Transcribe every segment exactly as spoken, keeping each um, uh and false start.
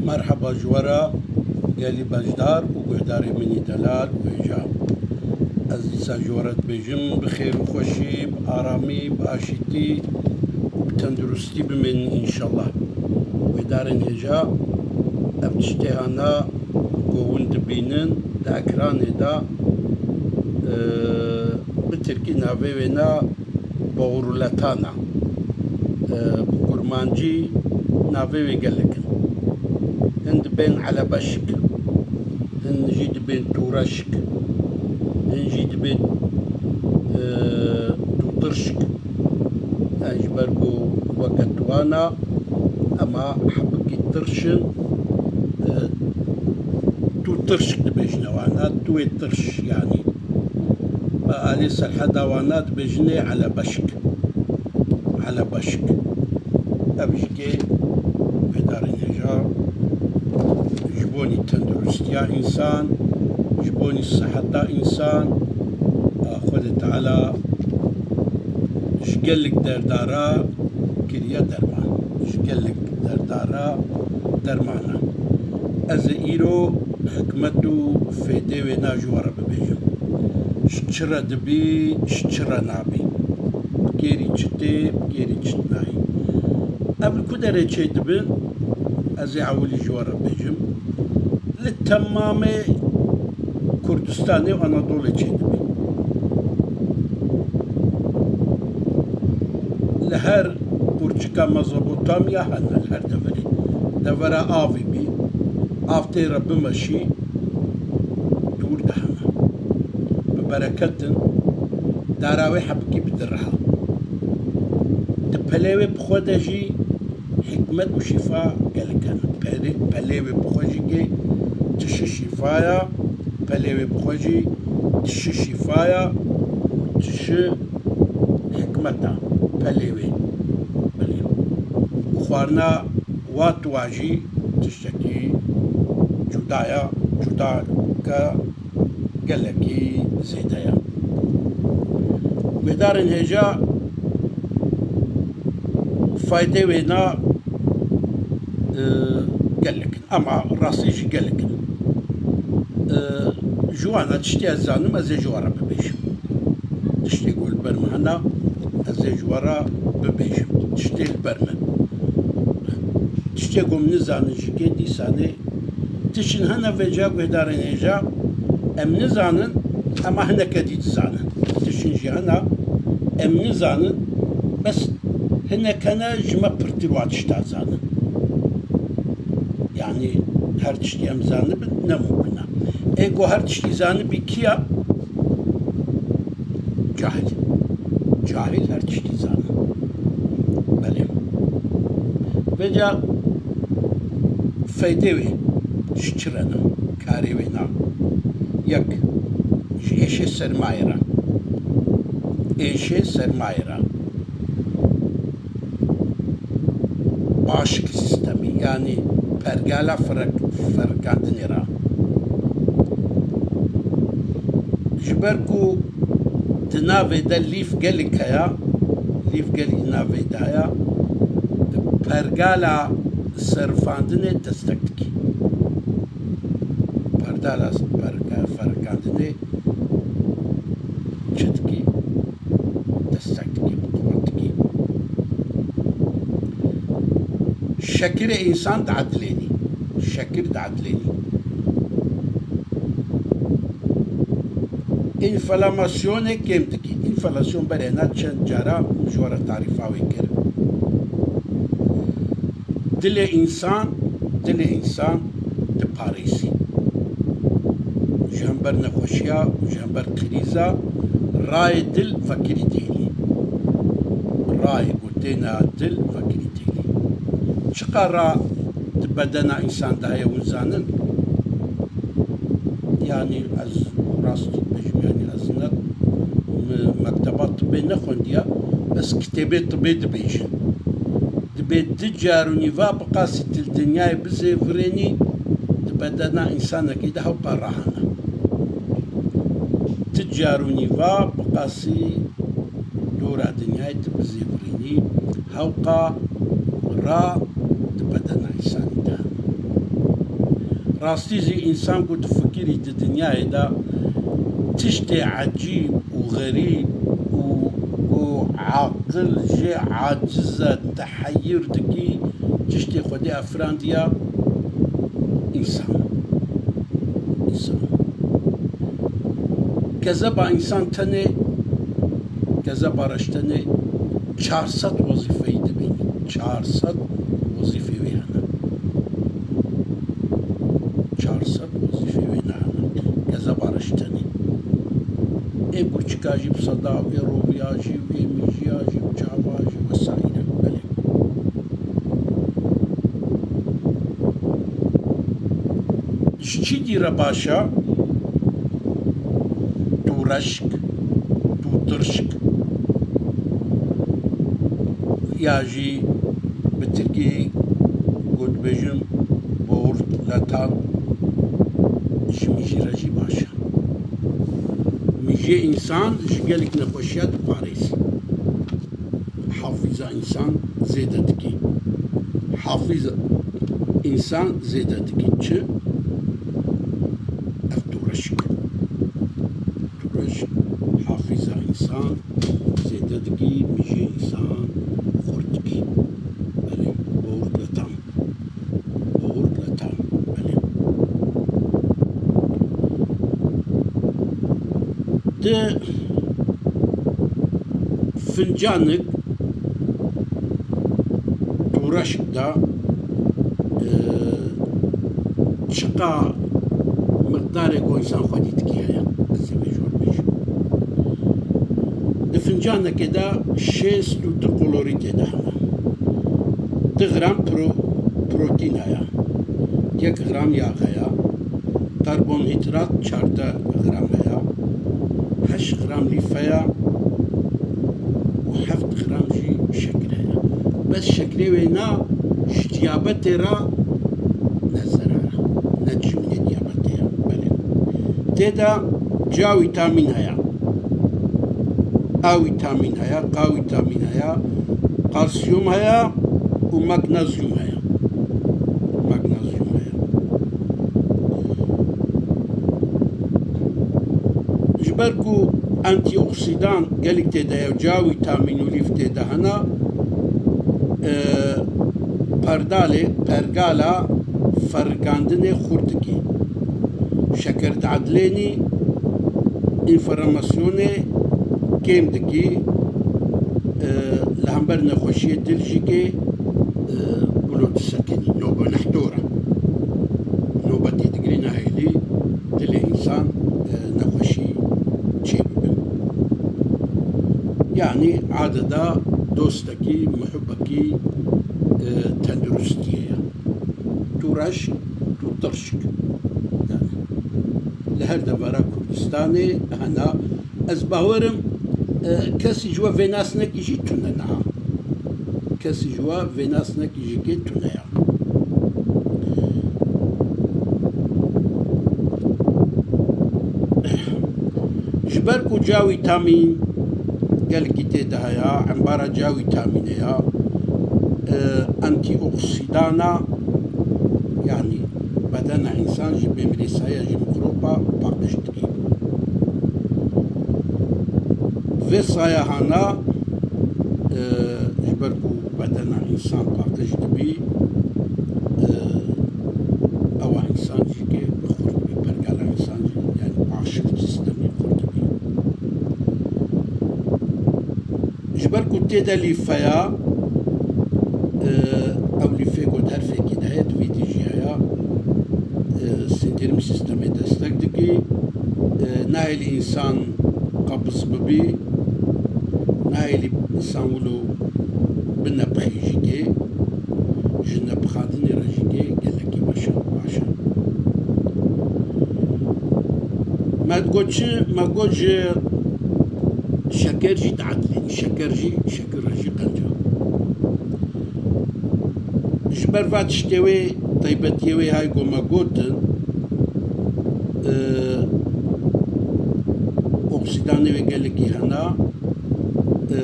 Merheba ji we re gelî beşdar û guhdarê min î delal û hêja. Ez dîsa ji we re dibêjim bi xêr û xweşî, bi aramî, bi aşîtî û bi tenduristî bimînin înşallah. Guhdarên hêja, ev tiştê hana ku hûn dibînin di ekranê de, e, bi tirkî navê wê ne Boğruletana. E, bi kurmancî navê wê gelek in. Hin dibên elebeşik, hin jî dibên tûreşik, hin jî dibên, e, tûtirşik. Yani ji ber ku weke tuwana, ema hebikî tirş in, e, tûtirşik dibêjine wana, tuwê tirş yani. Alî Serheda wana dibêjinê elebeşik. Elebeşik. Ev jî kê guhdarên hêja ji bonî tenduristiya însan, ji bonî siheta însan, a Xwedê Teala ji gelek derdara kiriye derman. Ji gelek derdara dermana. Ez ê îro hikmet û fêdê wê na ji we re bibêjim. Ji çi re dibî, ji çi re nabî. Bi kêrî çi tê, bi kêrî çi nayê. Ev li ku derê çêdibin, ez ê ewilî ji we re bêjim. Li temamê Kurdistanê û Anadolê çêdibin. Li her qurçika Mezopotamya hene, li her deverê. Devera avî bî, av tê re bimeşî, dûr dihene. Bi bereket in, dara wê hebikî bi diriha. Di pelê wê bi xwe de jî hikmet û şîfa gelek hene. Pelê, pelê wê bi xwe jî kê tişi şîfa ya, pelê wê bi xwe jî tişi şîfa ya û tişi hikmet a pelê wê. Belê. Û xwarina wa tuwa jî tiştekî cuda ya, cuda ke gelekî zêde ye. Guhdarên hêja, faydê wê na, e, gelek in. Ama rastî jî gelek in. E, ji wana tiştê ez zanim, ez ê ji we re bibêjim. Tiştê ku li ber min hena, ez ê ji we re bibêjim. Tiştê li ber min. Tiştê ku min nizanin jî kê dîsanê Tişin hene vêca guhdarên hêja, em nizanin, ema hineke dî dizanin. Tişin jî hene, em nizanin, bes hinek hene ji me pirtir wa tişta zanin. Yani her tiştî em zanibin, ne mumkin e. Ê ku her tiştî zanibî kî ya? Cahil. Cahil her tiştî zane. Belê. Vêca feydê wê ji çi re ne? Karê wê ne? Yek, ji êşê sermayê re. Êşê sermayê re. Başik sistemî, yanî pergala ferek-, ferikandinê re. Ji ber ku di navê de lîf gelek heye, lîf gelek di navê de heye, pergala serifandinê destek dike. Pergala perga-, ferikandinê çi dike? Destek dike, bi quwet dike. Şekirê însan diedilênî. Şekir diedilênî. Înflamasyonê kêm dike. Înflasyon berê ne çend cara ji we re tarîfa wê kir. Dilê însan, dilê însan diparêzî. Ji hember nexweşiya û ji hember krîza rayê dil vekirî dihêlî. Rayê ku têne dil vekirî dihêlî. Çiqa ra di bedena însan de heye hûn zanin? Yanî ez rast bêjim, yanî ez ne, me-, mekteba tibê nexwendiya, ez kitêbê tibê dibêjim. Dibê di car û nîva bi qasî tu li dinyayê bizêvirênî, di bedena însanekî de hewqa rahane. Di car û nîva bi qasî dora dinyayê tu bizêvirênî, hewqa ra di bedena însanî de hene. Rastî jî însan ku difikirî di dinyayê de tiştê ecîb û xerîb û ku aqil jê aciz e, teheyir dikî, tiştê Xwedê efirandiya însan. Însan. Kezeba însan tenê, kezeba reş tenê çar sed wezîfeyî dibînî. Çar sed wezîfê wê hene. Çar sed wezîfê wê ne hene. Kezeba reş tenê. Ê gurçika jî bi seda, ê roviya jî, ê mijiya jî, çava jî vesaire. Belê. Ji çi dî re baş e? Tu reşk, tu tirşk. Ya jî bi tirkî got dibêjin boğurt letan, ji mijî re jî baş e. Mijê însan ji gelek nexweşiya diparêzî. Hafîza însan zêde dikî. Hafîza însan zêde dikî. Çi? Ev tu reşk. Tu reşk, hafîza însan zêde dikî, mijê însan xurt dikî. Belê, boğurt letan. Boğurt letan. Belê. Di fincanik tu reşk de, e, çiqa miqdarê ku însan xwedî dikî heye. Ez ê vê jor bêjim. Di fincanekê de şêst û du kolorî tê de hene. Du gram pro-, protîn heye. Yek gram yağ heye. Karbonhîdrat çardeh gram heye. Heşt gram lîf heye û heft gram jî şekir heye. Bes şekirê wêna ji diyabetê re ne zerar e. Ne dijminê diyabetê ye. Belê. Tê de C vitamîn heye. A vitamîn heye, K vitamîn heye, kalsiyum heye û magnezyum heye. Magnezyum heye. Ji ber ku antîoksidan gelek tê de ye, C vitamîn û lîf tê de hene, e, perdalê, pergala ferikandinê xurt dikî. Şeker diedilênî, înflamasyonê kêm dikî, e, li hember nexweşiyê dil jî kê, e, wilo disekinî. Nobe nehtor e. Nobetê digirî nahêlî dilê însan, e, nexweşî çêbibin. Yanî adeta dostekî, muhibekî, e, tenduristiyê ye. Tu reşk, tu tirşk. Yanî li her devera Kurdistanê hena. Ez bawerim, e, kesî ji we vênasnekî jî tune niha. Kesî ji we vênasnekî jî kê tune ya. Ji ber ku C vitamîn gelekî tê de heye, embara C vitamînê ya, e, antîoksidan e, yanî bedena însan ji bêmirîsaya, ji mîkroba paqij dikî. Vê saya hana, e, ji ber ku bedena însan paqij dibî, e, ewa însan jî kê xurt dibî, pergala însan jî, yanî paşil sîstemê xurt dibî. Ji ber ku tê de lîfe ya, e, ew lîfê ku di her fêkî de heye, di vî dî jî heye, e, sindirim sîstemê destek dikî, e, nahêlî însan qebiz bibî, nahêlî însan wilo binepixî jî kê, ji nepixandinê re jî kê gelekî baş e, baş e. Me digot çi? Me got ji şeker jî diedilîn. Şeker jî, şeker re jî qenc e. Ji ber va tiştê wê, taybetiyê wê hay ku me gotin, e, oksidanê wê gelekî hena, e,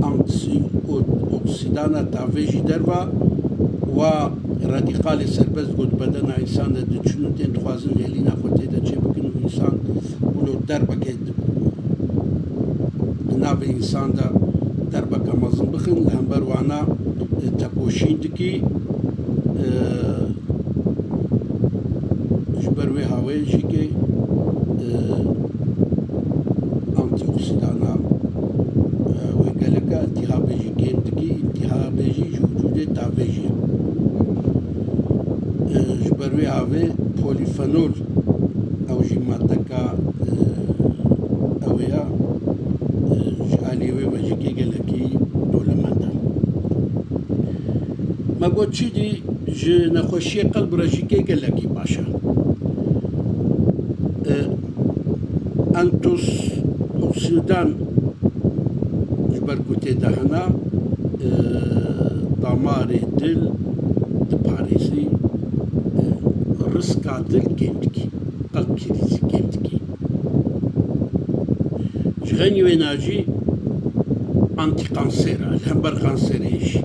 antioksidana tavê jî derva wa radîkalê serbest got bedena însan de diçin û tên dixwazin hêlîna xwe tê de çêbikin û însan wilo derbeke di, di navê însan de derbeke mezin bixin, li hember wana, e, tekoşîn dikî, e, ji ber wê hawê jî ke, e, antîoksîdana, e, wê geleke îltihabê jî kêm dikî, îltihabê jî ji wicûdê davêjî. E, ji ber wê havê polîfenol, ew jî madeka, e, ew ya, e, ji alî wê ve jî kê gelekî dewlemend e. Me got çi dî? Ji nexweşiyê qelb re jî kê gelekî baş e. E, antioksidan ji ber ku tê de hene, e, damarê dil diparêzî, e, riska dil kêm dikî, qelb krîzî kêm dikî. Ji xeynî wêna jî antîkanser e, li hember kanserê jî.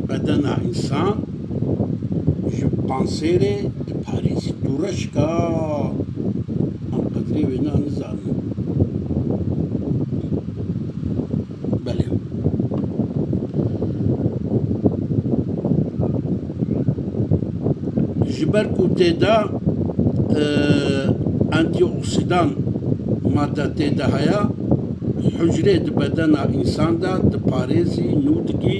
Bedena însan ji kanserê diparêzî. Tûreşka em qedrê wêna nizanin. Belê. Ji ber ku tê de, e, antîoksidan madde tê de heye, hucrê di bedena însan de diparêzî, nû dikî,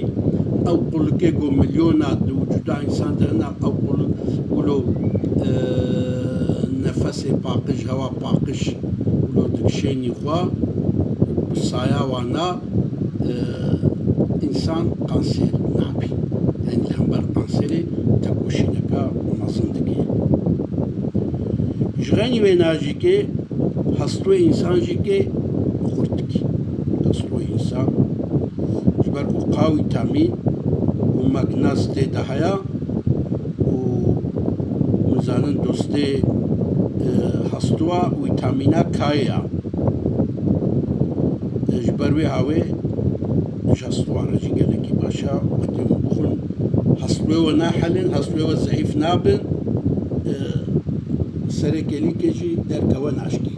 ew qulikê ku milyona di wicûda însan de hene, ew qulik wilo, e, nefesê paqij, hewa paqij wilo dikişênî xwe, bi saya wana, e, însan kanser nabî. Yanî li hember kanserê tekoşîneke mezin dike. Ji xeynî wêna jî ke hestwê însan jî ke xurt dike. Hestwê însan ji ber ku K wîtamîn û magnez tê de heye û hûn zanin dostê, e, hestwa wîtamîna K ye. E, ji ber wê hawê ji hestwa re jî gelekî baş e. Wextê hûn bixwin, hestwê we nahelin, hestwê we zeîf nabin, e, serê kêlîkê jî derkewe naşkî.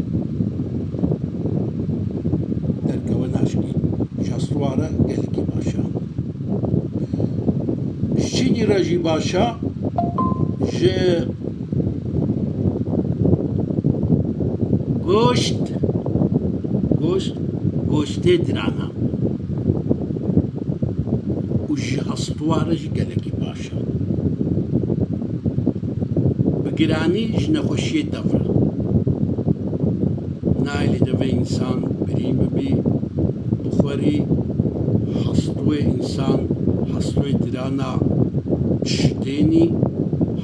Derkewe naşkî. Ji hestwa re gelekî baş e. Ji çi dî re jî baş e? Ji goşt, goşt, goştê dirana û ji hestwa re jî gelekî baş e. Bi giranî ji nexweşiyê dev re. Nayê lê devê însan birî bibî, bixwerî, hestwê însan, hestwê dirana çi tênî,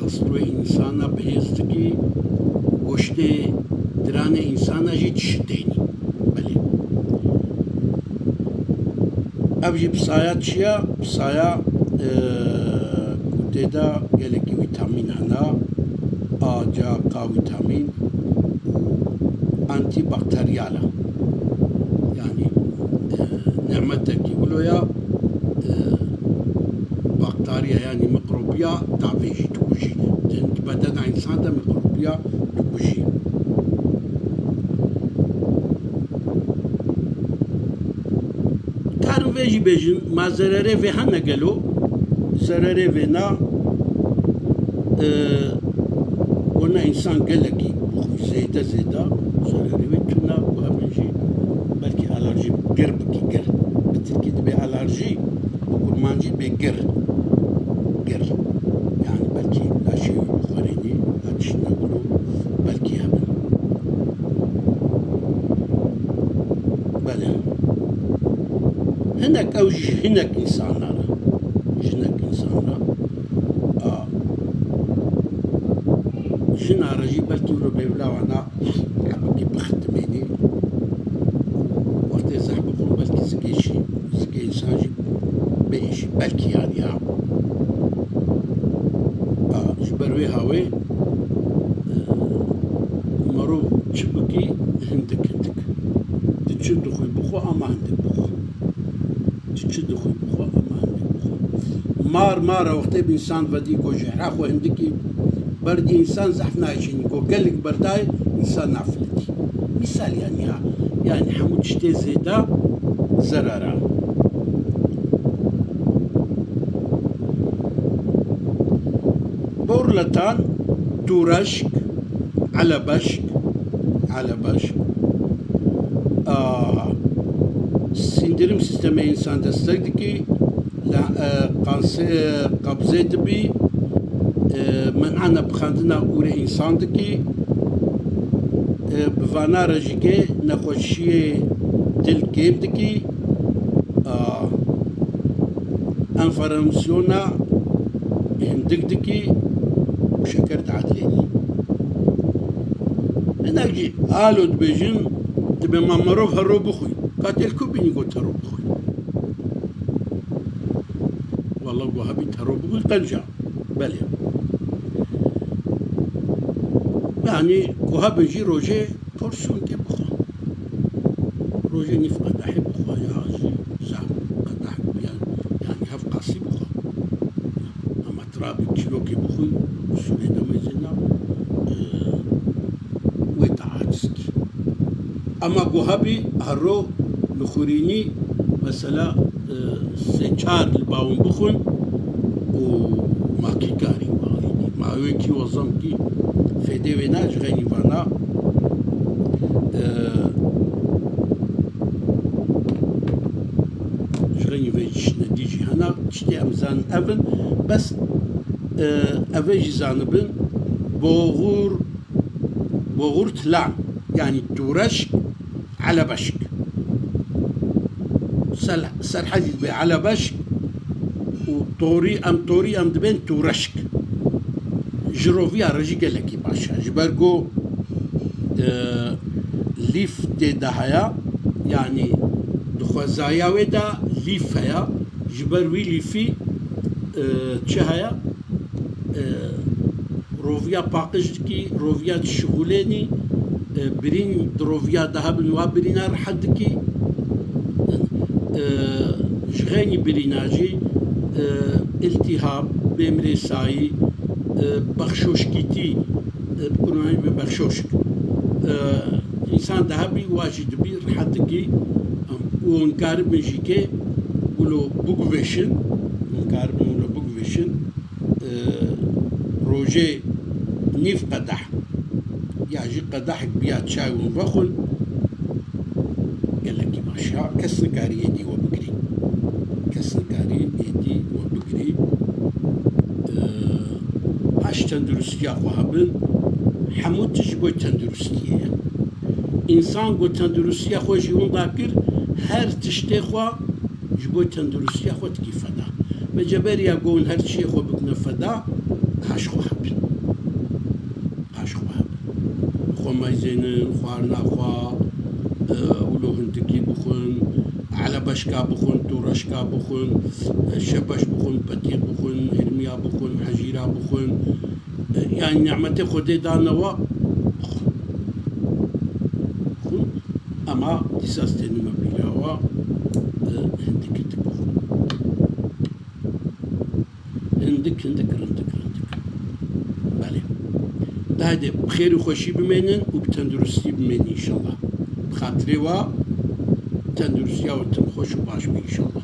hestwê însana bihêz dikî, goştê diranê însana jî çi tênî. Belê. Ev jî bi saya çi ye? Bi saya, e, ku tê de gelekî vîtamîn hene, A, C, K vîtamîn û antîbakteriyal e. Yanî, e, nemetekî wilo ya, e, bakteriya, yanî mikrobiya davêjî, dikujî. Di bedena însan de mikrobiya dikujî. Karin vê jî bêjin, ma zererê vê hene gelo? Zererê vê na, e, wena însan gelekî bixwî zêde zêde, zererê wê tune, ku hevin jî belkî alerjî gir bikî, gir. Bi tirkî dibê alerjî, bi kurmancî dibê gir. Gir. Yanî belkî laşê wî bixwerênî, ya tiştine wilo, belkî hebin. Belê. Hinek ew jî hinek însanan e. Hinek însanan e. A, jina re jî belkî wilo bêvila wana hebikî bixtimênî. Wextê zehf bixwin belkî zikê jî, zikê însan jî bêjî. Belkî yanî ya. A, ji ber wê hawê, e, merov çi bikî hindik hindik. Tu çi dixwî bixwe ama hindik bixwe. Tu çi dixwî bixwe ama hindik bixwe. Mar mara wextê bi însan vedî ku jehra xwe hindikî berdî, însan zehf nayê çênî, ku gelek berdayê însan nafilitî. Mîsal yanî ha. Yanî hemû tiştê zêde zerara. Borletan, tûreşk, elebeşk, elebeşk. A, sindirim sistemê însan destek dikî, la, e, qanse-, e, qebzê dibî, e, men'a nepixandina ûrê însan dikî, e, bi vana re jî ke nexweşiyê dil kêm dikî, a, enflasyona hindik dikî û şeker diedilênî. Hinek jî alo dibêjin, dibê ma merov her ro bixwî. Ka te li ku bînî got her ro bixwî? Walla ku hebî her ro bixwî qenca. Belê. Yanî ku hebin jî rojê porsiyonekê bixwe. Rojê nîv qedehê bixwe ya jî zaf qedeh, yan-, yanî heft qasî bixwe. Ama tirabî kîlokê bixwî, usulê demê zêna, e, wê te aciz kî. Ama ku hebî her ro li xurînî mesela, e, sê çar li bawin bixwin û ma kî karî ma wê kî wezam kî fêdê wê ne ji xeynî vana, e, ji xeynî vê jî şine dî jî hena tiştê em zanin ev in, bes, e, ev ê jî zanibin, boxur, boxur tilan, yanî tûreşk, elebeşk. Sel-, serhedî dibe elebeşk û torî, em torî em dibên tûreşk. Ji roviya re jî gelekî baş e. Ji ber ku, e, lîf tê de heye, yanî di xwezaya wê de lîf heye. Ji ber wî lîfî, e, çi heye? E, roviya paqij dikî, roviya dişixulênî, e, birîn di roviya de hebin, wa birîna rehet dikî. E, ji xeynî birîna jî, e, îltîhab, bêmirêsayî, e, bexşoşkîtî, e, bi Kurmanî bi bexşoşk. E, însan de hebî, wa jî dibî rehet dikî. Û hûn karibin jî kê wilo biguvêşin, hûn karibin wilo biguvêşin. E, rojê nîv qedeh ya jî qedehek biya çay hûn vexwin, gelekî baş e. Kes nikarî êdî we bigirî. Kes nikarî êdî we bigirî. E, ha ji tenduristiya xwe hebin, hemû tişt ji bo tenduristiyê ye. Însan ku tenduristiya xwe jî winda kir, her tiştê xwe ji bo tenduristiya xwe dikî feda. Vê ceberiya ku hûn her çiyê xwe bikine feda, paş xwe hebin. Paş xwe hebin. Xwe meyzênin, xwarina xwe, e, wilo hindikî bixwin, elebeşka bixwin, tûreşka bixwin, e, şebeş bixwin, petîq bixwin, hêrmiya bixwin, hejîra bixwin. E, yanî nîmetê Xwedê dane we, xwin. Ama dîsa stênime bîra we, e, hindik hindik bixwin. Hindik hindik, rindik rindik. Belê. De hede bi xêr û xweşî bimênin û bi tenduristî bimênin înşallah. Bi xatirê we tenduristiya we tim xweş û baş be înşallah.